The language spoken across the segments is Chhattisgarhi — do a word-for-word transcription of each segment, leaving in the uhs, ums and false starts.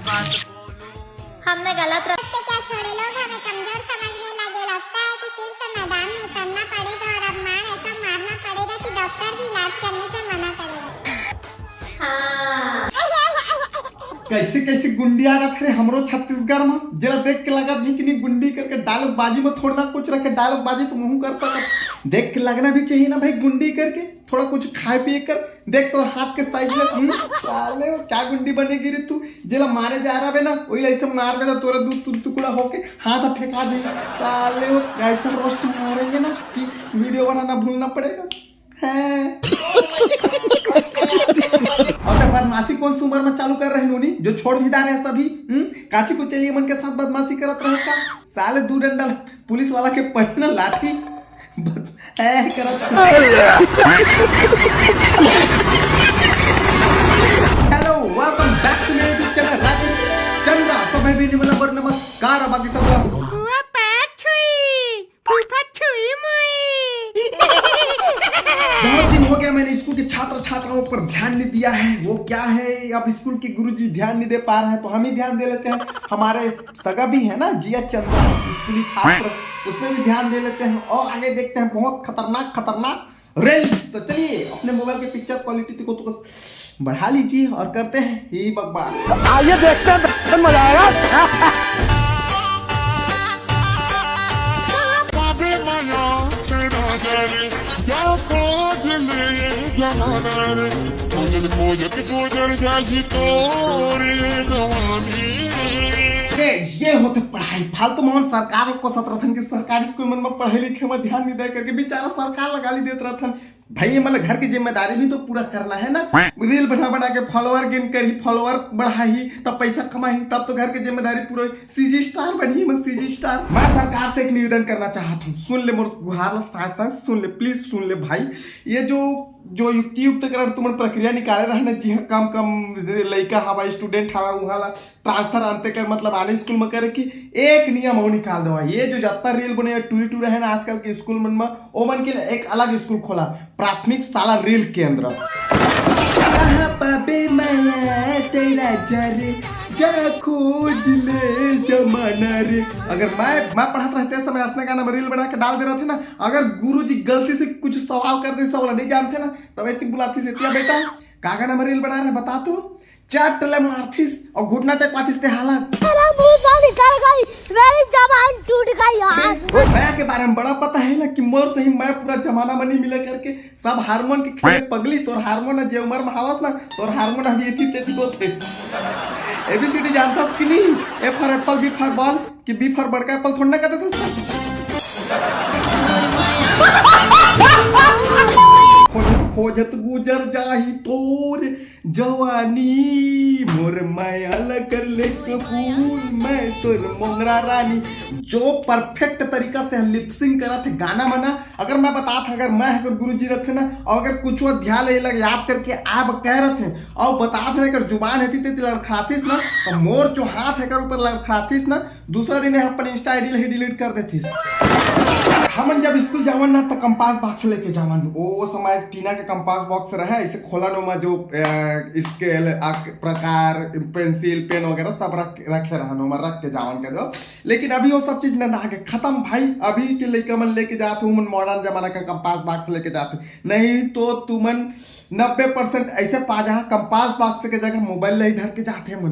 हमने गलत रस्ते क्या छोड़े, लोग हमें कमजोर समझने लगे। लगता है कि फिर से मैदान में उतरना पड़ेगा और अब मार ऐसा मारना पड़ेगा कि डॉक्टर भी इलाज करने से मना करेगा। हाँ। कैसे कैसे गुंडी आ जात रे हमरो छत्तीसगढ़ में, जरा देख के लगत भी कि नहीं गुंडी करके डायलॉग बाजी में थोड़ा ना कुछ रखे, डायलॉग बाजी तो मुंह कर सकत, देख के लगना भी चाहिए ना भाई गुंडी करके। थोड़ा कुछ खाए पिए कर, देख तोर हाथ के साइज में। हम्म, साले वो क्या गुंडी बनेगी रे तू? जेला मारे जा रहा है ना, वही ऐसे मार दे तो तोरा दू टुकड़ा होके हाथ फेंका दे। साले वो ऐसा रोस्ट मारेंगे ना कि वीडियो बनाना भूलना पड़ेगा। हैं। और तो बदमाशी कौन सी उम्र में चालू कर रहे नूनी, जो छोड़ भी डारे हैं सभी? हम्म, काची को चलिए मन के साथ बदमाशी करत रहे का? साले दू डंडा पुलिस वाला के पढ़ना लाठी। बद-, ऐ करत। Hello, welcome back to my YouTube channel Rajesh Chandra. सब है भी निमन नंबर नमस्कार, बाकी सब लोग। हुआ पैर छुई, फूफा छुई मुई। बहुत दिन हो गया मैंने स्कूल के छात्र छात्राओं पर ध्यान नहीं दिया है। वो क्या है, अब स्कूल के गुरुजी ध्यान नहीं दे पा रहे हैं, तो हम ही ध्यान दे लेते हैं। हमारे सगा भी है ना जिया चंद्रा, स्कूली छात्र, उसमें भी ध्यान दे लेते हैं। और आगे देखते हैं बहुत खतरनाक खतरनाक रील्स। तो चलिए अपने मोबाइल के पिक्चर क्वालिटी को तो बढ़ा लीजिए और करते हैं ये बकवास। आइए देखते हैं, मजा आएगा। ए, ये होते पढ़ाई। फालतू मोहन सरकार को सतरथन की सरकारी स्कूल मन में पढ़े लिखे में ध्यान नहीं दे करके बेचारा सरकार लगा ली देत रहथन। भाई, ये मतलब घर की जिम्मेदारी भी तो पूरा करना है ना। रील बना बना के फॉलोअर गेन करही, फॉलोअर बढ़ाही, तब पैसा कमाही, तब तो घर की जिम्मेदारी पूरा। सीजी स्टार बनिए, मैं सीजी स्टार। मैं सरकार से एक निवेदन करना चाहता हूँ, सुन ले मोर गुहार ला, साय साय सुन ले, प्लीज सुन ले भाई। ये जो जो युक्ति युक्त कर तुमन प्रक्रिया निकाले रहे ना, जी हाँ, कम कम लइका हवा, स्टूडेंट हवा, उहाँ ला ट्रांसफर अंते कर, मतलब आने स्कूल में करे कि एक नियम और निकाल दो। ये जो जत्ता रील बने टूरी टूरा है ना आजकल के स्कूल मन में, ओमन के लिए एक अलग स्कूल खोला, प्राथमिक शाला रील केंद्र। कहाँ पाबे माया तेरा जरे, जा खोज ले जमाना रे। अगर मैं मैं पढ़त रहते समय असने गाना में रील बना के डाल दे रहे थे ना, अगर गुरुजी गलती से कुछ सवाल कर दे, सवाल नहीं जानते ना, तब इतनी बुलाती से, "तिया बेटा, का गाना में रील बना रहे, बता तो।" चट ले मारथिस और घुटना टेक पाथिस ते हालत। मेरा मुंह से निकल गई, मेरी जबान टूट गई यार। मैं के बारे में बड़ा पता है ना कि मोर सही मैं पूरा जमाना में नहीं मिला करके सब हारमोन के खेले पगली। तोर हारमोन जे उम्र में हावस ना, तोर हारमोन अभी एथी तेथी होत है। एबीसीडी जानथस कि नहीं? A for apple, B for ball, कि B for बड़का एप्पल थोड़ा ना कहते थे। खोजत खोजत गुजर जाही तोर जवानी, मोर माया ला कर ले कबूल, मैं तोर मोंगरा रानी। जो परफेक्ट तरीका से लिपसिंग करत है गाना मना, अगर मैं बतात, अगर मैं अगर गुरुजी रथे ना, और अगर कुछ वो ध्यान ले लग याद करके आप कह रहे थे और बतात है, अगर जुबान हेती तेती लड़खड़ातीस ना, तो मोर जो हाथ है कर ऊपर लड़खड़ातीस ना, दूसरा दिन अपन इंस्टा आईडी ही डिलीट कर देतीस। हमन जब स्कूल जावन ना, तो कंपास बॉक्स लेके जावन। ओ समय टीना के कंपास बॉक्स रहे, ऐसे खोलन ओमा जो, अ, स्केल, अक-, प्रकार, पेंसिल, पेन वगैरह सब रख, रखे रहन, ओमा रख के जावन के दो। लेकिन अभी वो सब चीज नंदा के खत्म भाई। अभी के लइका मन लेके जात हो, मन मॉडर्न जमाना का कंपास बॉक्स लेके जात हो। नहीं तो तुमन नब्बे परसेंट ऐसे पा जा, कंपास बॉक्स के जगह मोबाइल ले धर के जाते मन।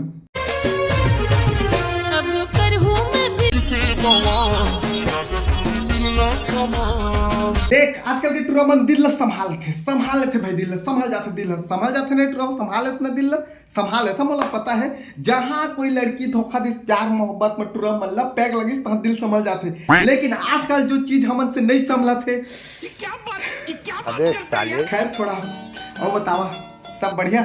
अब करहूं मैं दिल से बवाल, दिल ना सवाल। देख, आजकल के टुरा मन दिल ला संभाल लेथे, संभाल लेथे भाई, दिल ला संभाल जाथे, दिल ला संभाल जाथे ना टुरा, संभाल लेथे ना दिल ला, संभाल लेथे। मोला पता है, जहां कोई लड़की धोखा दिस प्यार मोहब्बत में टुरा मन ला पैग लगिस, तहां दिल संभल जाथे। लेकिन आजकल जो चीज हमन से नहीं संभलत हे, अबे साले। खैर छोड़ा, और बतावा, सब बढ़िया?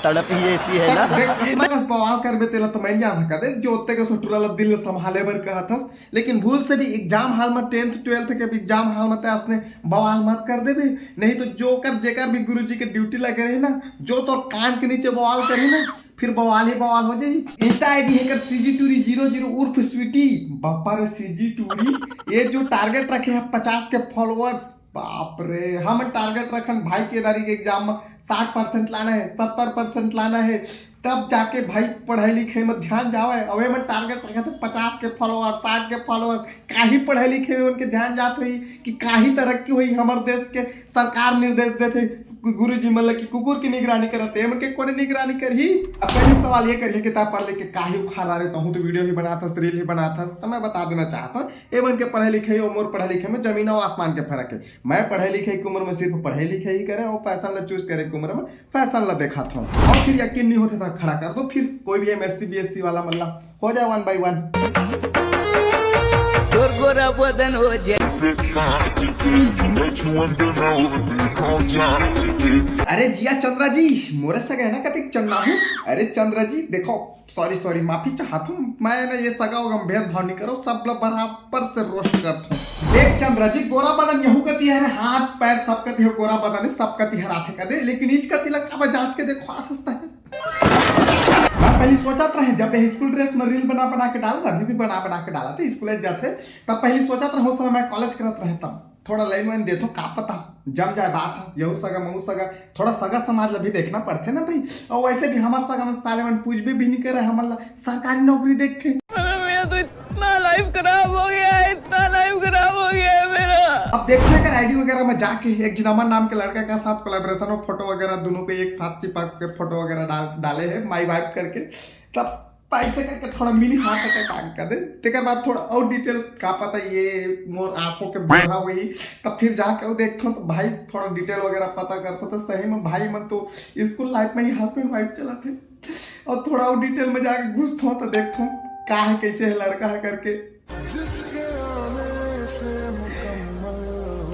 तड़प ही ऐसी है ना। देख, अपना कस बवाल करबे तेला तो मैं जान सकत हे, जो ओते के सो टुरा ला दिल संभाले बर कहत हस, लेकिन भूल से भी एग्जाम हॉल में, टेंथ ट्वेल्थ के भी एग्जाम हॉल में ते असने बवाल मत कर देबे, नहीं तो जोकर जेकर भी गुरुजी के ड्यूटी लगे रही ना, जो तोर कान के नीचे बवाल करी ना, फिर बवाल ही बवाल हो जाई। इंस्टा आईडी है कर सीजी टूरी जीरो जीरो उर्फ स्वीटी। बापा रे सीजी टूरी, ये जो टारगेट रखे हैं पचास के फॉलोअर्स, बाप रे, हम टारगेट रखन भाई केदारी के एग्जाम में साठ परसेंट लाना है, सत्तर परसेंट लाना है, तब जाके भाई पढ़ाई लिखाई में ध्यान जावे। अवे मन टारगेट रखे थे पचास के फॉलोअर, साठ के फॉलोअर, काही पढ़ाई लिखाई में उनके ध्यान जात हुई कि काही तरक्की हुई हमर देश के। सरकार निर्देश देथे गुरुजी मन ल कि कुकुर की निगरानी करत हे, एमन के कोने निगरानी करही? अब पहली सवाल ये करिए, किताब पढ़ लेके काही उखाड़ा रे, तहूँ तो वीडियो ही बनात हस, रील ही बनात हस। तो मैं बता देना चाहता हूँ, एमन के पढ़े लिखे और मोर पढ़े लिखे में जमीन और आसमान के फर्क है। मैं पढ़े लिखे की उम्र में सिर्फ पढ़े लिखे ही करे और फैशन ला चूज करे की उम्र में फैशन ला देखा था। और फिर यकीन नहीं होता था, खड़ा कर दो फिर कोई भी एमएससी बीएससी वाला मल्ला, हो जाए वन बाई वन। तोर गोरा बदन हो जाए। अरे जिया चंद्रा जी, मोरे सगा है ना कतिक चन्ना हूँ। अरे चंद्रा जी देखो, सॉरी सॉरी, माफी चाहत हूँ। मैं ना ये सगा उगा में भेदभाव नहीं करो, सब ला बराबर से रोस्ट करत हूँ। देख चंद्रा जी, गोरा बदन यहू कती हर, हाथ पैर सब कती हो गोरा बदन है, सब कती हर आथे कदे, लेकिन इच कती ला काबर जांच के देखो हाथ हंसता है। मैं पहली सोचत रहे, जब ये स्कूल ड्रेस में रील बना बना के डाल, अभी भी बना बना के डाला थे, स्कूल जाते, तब पहली सोचत रहे, उस समय मैं कॉलेज करत रहे, तब थोड़ा लाइन वाइन देथो, का पता जम जाए बात है, यहू सगा महू सगा, थोड़ा सगा समाज ला भी देखना पड़थे ना भाई। और वैसे भी हमार सगा में साले मन पूछबे भी नहीं करे हमन ला, सरकारी नौकरी देखथे। मेरा तो इतना लाइफ खराब हो गया है, इतना लाइफ खराब हो गया है मेरा। अब देखो अगर आईडी वगैरह में जाके एक जिनामन नाम के लड़का के साथ कोलैबोरेशन में फोटो वगैरह दोनों को एक साथ चिपक के फोटो वगैरह डाल डाले है माई वाइफ करके, तब पैसे करके थोड़ा मिनी हार्ट अटैक आ कर दे। तेकर बाद थोड़ा और डिटेल, का पता ये मोर आंखों के बोरा हुई, तब फिर जाके वो देखता हूँ तो भाई थोड़ा डिटेल वगैरह पता करता तो सही में भाई मन तो स्कूल लाइफ में ही हस्बैंड वाइफ चला थे। और थोड़ा और डिटेल में जाके घुसता हूँ तो देखता हूँ का है, कैसे है लड़का है करके।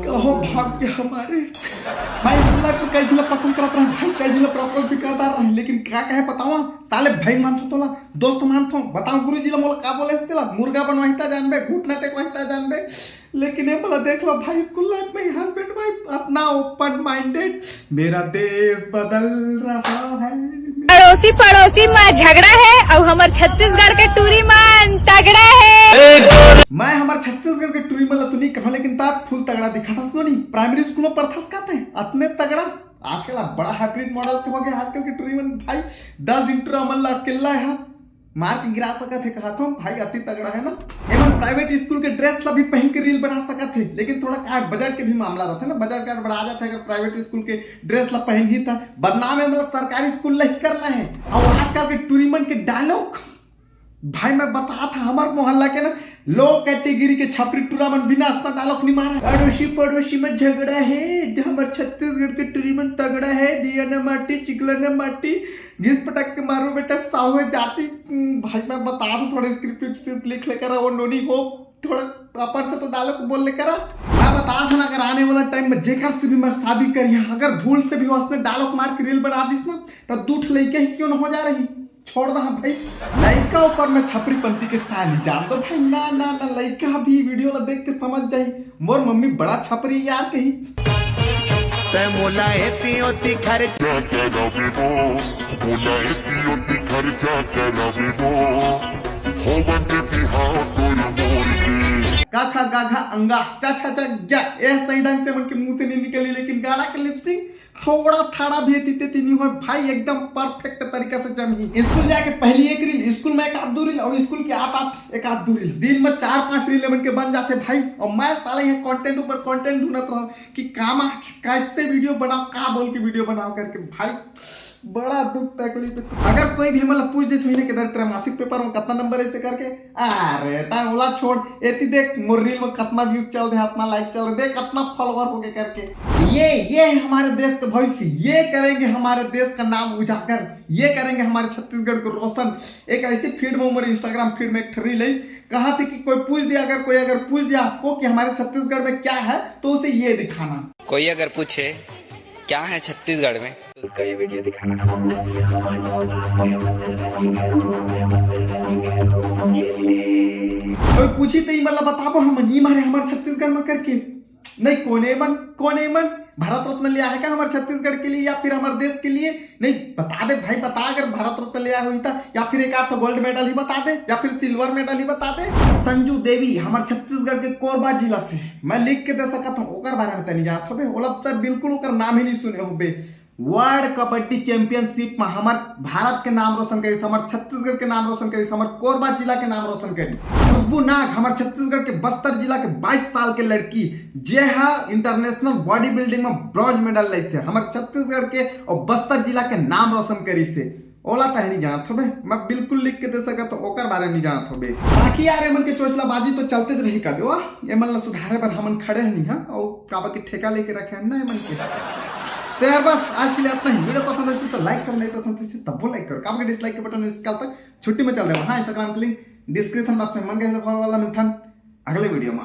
कहो भाग्य हमारे। मैं स्कूल लाइफ में कई झन ला पसंद करत रहे भाई, कई झन ला प्रपोज भी करता रहे, लेकिन का कहे बतावा, साले भाई मानथो तोला, दोस्त मानथो, बताओ गुरुजी ला मोला का बोले तेला, मुर्गा बनवाहिता जानबे, घुटना टेकवाहिता जानबे, लेकिन ये मोला देख लो भाई, स्कूल लाइफ में ही हस्बैंड वाइफ अतना ओपन माइंडेड। मेरा देश बदल रहा है। पड़ोसी पड़ोसी में झगड़ा है और हमर छत्तीसगढ़ के टूरी मन तगड़ा है। मैं हमर छत्तीसगढ़ के टूरी मन ला तो नहीं कहा, लेकिन ता फुल तगड़ा दिखाथस नो नहीं। प्राइमरी स्कूल में पढ़थस का ते अतने तगड़ा। आजकल आप बड़ा हाइब्रिड मॉडल के हो गया आजकल के टूरी मन भाई। दस इंटर मन ला अकेला है मार के गिरा सकत है, कहा था भाई अति तगड़ा है ना। एमन प्राइवेट स्कूल के ड्रेस ला भी पहन के रील बना सकत है, लेकिन थोड़ा का बजट के भी मामला रहता है ना, बजट का बढ़ा जाता है। अगर प्राइवेट स्कूल के ड्रेस ला पहन ही था बदनाम है, मतलब सरकारी स्कूल ला ही करना है। और आजकल के टूरी मन के डायलॉग भाई मैं बता था, हमार मोहल्ला के ना लो कैटेगरी के छपरी टूरा मन बिना असना डायलॉग नहीं मारा। अड़ोसी पड़ोसी में झगड़ा है, हमर छत्तीसगढ़ के टूरी मन तगड़ा है, दिया न माटी चिकला न माटी, घिस पटक के मारो बेटा साहू है जाति। हम्म, भाई मैं बता दूं, थोड़े स्क्रिप्ट स्क्रिप्ट लिख लेकर वो नोनी हो, थोड़ा अपन से तो डायलॉग बोल लेकर आ। मैं बता था ना, अगर आने वाला टाइम में जेकर से भी मैं शादी करिया, अगर भूल से भी वो असने डायलॉग मार के रील बना दिस ना, तो दू ठो लइका ही क्यों ना हो जा रही। छोड़ दहा भाई, लइका ऊपर में छपरी पंथी के सानी जान दो भाई। ना ना ना, लइका भी वीडियो ला देख के समझ जाही, मोर मम्मी बड़ा छपरी यार कही। तै मोला एती ओती खर्चा करबे बो, मोला एती ओती खर्चा करबे बो, होवन के बिहाव तोर मोर के। गा खा गा घा अंगा, चा छा चा ग्या। ए सही ढंग से मन के मुंह से नहीं निकली, लेकिन गाना के लिपसिंग थोड़ा थाड़ा भी एती तेती नहीं होय भाई, एकदम परफेक्ट तरीका से जमही। स्कूल जाके पहली एक रील, स्कूल में एक आध दो रील और स्कूल के आत आत एक आध दो रील, दिन में चार पांच रील एमन के बन जाथे भाई। और मैं साले यहाँ कंटेंट ऊपर कंटेंट ढूंढत रहूं कि कामा कैसे वीडियो बनाओ, का बोल के वीडियो बनाओ करके भाई, बड़ा दुख तकलीफ। अगर कोई भी हमला पूछ देत होही ना कि "दर तेरा मासिक पेपर में कितना नंबर है?" ऐसे करके, अरे ता ओला छोड़, एती देख मोर रील में कितना व्यूज चल रहे, कितना लाइक चल रहे, देख कितना फॉलोअर हो गए करके। ये ये है हमारे देश का भविष्य, ये करेंगे हमारे देश का नाम उजागर, ये करेंगे हमारे छत्तीसगढ़ को रोशन। एक ऐसी फीड में, हमारे इंस्टाग्राम फीड में एक ठो रील है, कहा थे कि कोई पूछ दिया, अगर कोई अगर पूछ दिया आपको कि हमारे छत्तीसगढ़ में क्या है तो उसे ये दिखाना। कोई अगर पूछे क्या है छत्तीसगढ़ में, उसका ये वीडियो दिखाना। कोई पूछी तो ई मतलब बताबो हम ई मारे हमारे छत्तीसगढ़ में करके। नहीं, कोने मन, कोने मन भारत रत्न ले आए का हमारे छत्तीसगढ़ के लिए या फिर हमारे देश के लिए? नहीं, बता दे भाई, बता, अगर भारत रत्न ले आए हुई था या फिर एक आध तो गोल्ड मेडल ही बता दे या फिर सिल्वर मेडल ही बता दे। संजू देवी हमारे छत्तीसगढ़ के कोरबा जिला से, मैं लिख के दे सकता हूँ, ओकर बारे में तनी जानत होबे, ओला तो बिल्कुल ओकर नाम ही नहीं सुने होबे। वर्ल्ड कबड्डी चैंपियनशिप में हमर भारत के नाम रोशन करिस, हमर छत्तीसगढ़ के नाम रोशन करिस, हमर कोरबा जिला के नाम रोशन करिस। खुशबू नाग हमर छत्तीसगढ़ के बस्तर जिला के बाईस साल के लड़की, जे हा इंटरनेशनल बॉडी बिल्डिंग में ब्रॉन्ज मेडल लाइस हे, हमर छत्तीसगढ़ के और बस्तर जिला के नाम रोशन करिस हे। ओला तहनी जानत होबे, मैं बिल्कुल लिख के दे सकत हो, ओकर बारे में जानत होबे। बाकी यार, एमन के चोचलाबाजी तो चलते रही का देवा, एमन ला सुधारे बर हमन खड़े हनी हा, और काबर के ठेका लेके रखे हन ना एमन के। तो यार बस आज के लिए इतना ही। वीडियो पसंद आइस तो लाइक करो, नहीं पसंद आइस तब वो लाइक करो, काबर के डिसलाइक के बटन इस काल तक छुट्टी में चल देवा। हाँ, इंस्टाग्राम के लिंक डिस्क्रिप्शन बॉक्स में। मन के फॉलो वाला मिलथन अगले वीडियो में।